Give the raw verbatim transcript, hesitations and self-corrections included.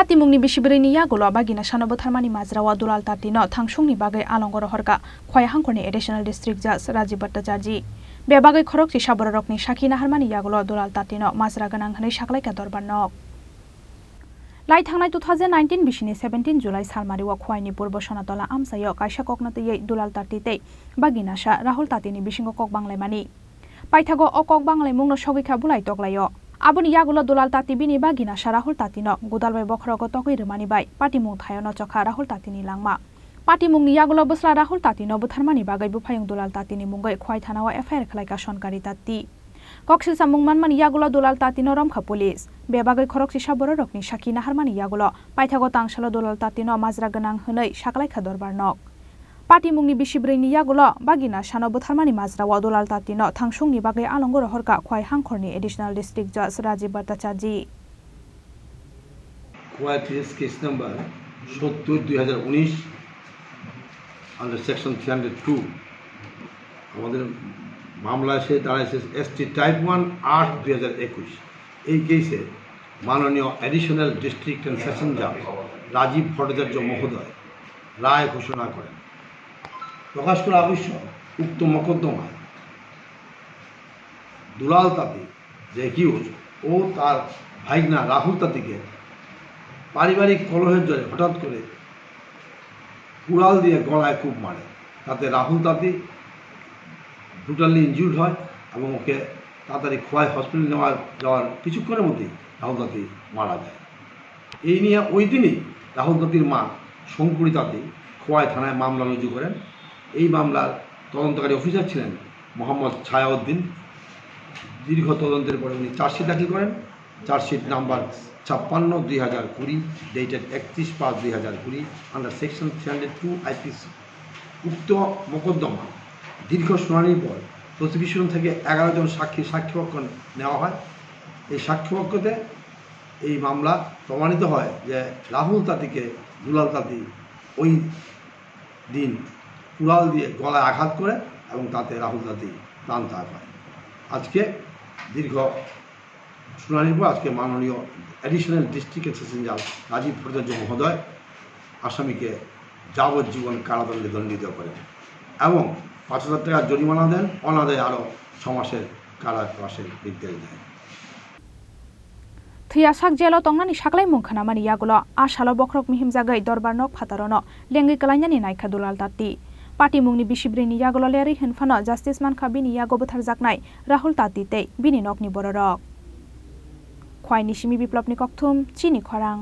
Patimungni bisi brwi ni yagulo bagina sano bwtharmani majra o Dulal Tati no thangsung ni bagwi alongo rohorkha Khowai hangkhor ni Additional District Judge Rajiv Bhattacharjee. Bebagwi khoroksa bororokni sakhi naharmani yagulo Dulal Tati no majra gwnang hwnwi saklaikha dorbar nok. Lai thangnai two thousand nineteen bisini seventeen July salmari o Khowai ni Purbo Sonatola amchai o kaisa kokno twiwi Dulal Tati tei bagina sa Rahul Tati ni bisingo kok banglaimani. Paithago o kok banglaimungno sogwi kha bulai toklaio. Aboni yagulo Dulal Tati bini bagina sa Rahul Tatino gudal bai bokhorogo togwi rwmani bai patimung thaio nochokha Rahul Tatini langma. Patimungni yagulo bwsla Rahul Tatino butharmani bagwi buphayung Dulal Tatini mungwi Khowai thanao F I R khlaikha Sonkari Tati. Koksilsa mung manmani yagulo Dulal Tatino romkha police. Bebagwi khoroksa bororokni sakhi naharmani yagulo paithago tangsalo Dulal Tatino majra gwnang hwnwi saklaikha dorbar nok. Patimungni bisi brwi ni yagulo bagina sano butharmani majra o Dulal Tatino thangsung ni bagwi alongo rohorkha Khowai hangkhor ni Additional District Judge Rajiv Bhattacharjee. Khowai P S case number সত্তর দুই হাজার উনিশ under section three hundred two আমাদের মামলা এসে দাঁড়াইছে S T type one আট দুই হাজার একুশ। এই কেসে মাননীয় Additional District and Session Judge Rajib ভট্টাচার্য মহোদয় রায় ঘোষণা করেন। প্রকাশ করা আবশ্যক, উক্ত মোকদ্দমায় দুলাল তাঁতি, যে অ্যাকিউজড, ও তার ভাইগনা রাহুল তাঁতিকে পারিবারিক কলহের জেরে হঠাৎ করে কুড়াল দিয়ে গলায় কোপ মারে। তাতে রাহুল তাঁতি ব্রুটালি ইনজিউর্ড হয় এবং ওকে তাড়াতাড়ি খোয়াই হসপিটালে নেওয়ার, যাওয়ার কিছুক্ষণের মধ্যেই রাহুল তাঁতি মারা যায়। এই নিয়ে ওই দিনই রাহুল তাঁতির মা শঙ্কুরি তাঁতি খোয়াই থানায় মামলা রুজু করেন। এই মামলার তদন্তকারী অফিসার ছিলেন মোহাম্মদ ছায়াউদ্দিন। দীর্ঘ তদন্তের পরে উনি চার্জশিট দাখিল করেন। চার্জশিট নাম্বার ছাপ্পান্ন দুই হাজার কুড়ি, ডেটেড একত্রিশ পাঁচ দুই হাজার কুড়ি, under section three hundred two I P C। উক্ত মোকদ্দমা দীর্ঘ শুনানির পর প্রসিকিউশন থেকে এগারো জন সাক্ষী সাক্ষ্যপক্ষ নেওয়া হয়। এই সাক্ষ্যপক্ষতে এই মামলা প্রমাণিত হয় যে রাহুল তাঁতিকে দুলাল তাঁতি ওই দিন কুড়াল দিয়ে গলায় আঘাত করে এবং তাতে রাহুল তাঁতি প্রাণ ত্যাগ হয়। আজকে দীর্ঘ শুনানির পর আজকে মাননীয় অ্যাডিশনাল ডিস্ট্রিক্ট অ্যাসিস্ট্যান্ট জাজ রাজীব ভট্টাচার্য মহোদয় আসামিকে যাবজ্জীবন কারাদণ্ডে দণ্ডিত করেন এবং পাঁচ হাজার টাকা জরিমানা দেন, অনাদায়ে আরও ছ মাসের কারাবাসের নির্দেশ দেন। Thwiya sak jelo tongnani saklaimung khnamani yagulo a salo bokhorok mihimjagwi dorbar nok phataro no lengwi kwlainani naikha Dulal Tati. Patimungni bisi brwi ni yagulo lerwi hwnphano justice mankha bini yago bwtharjaknai Rahul Tati tei bini nokni bororok. Khwaini simi Biplopni kokthum, chini khorang.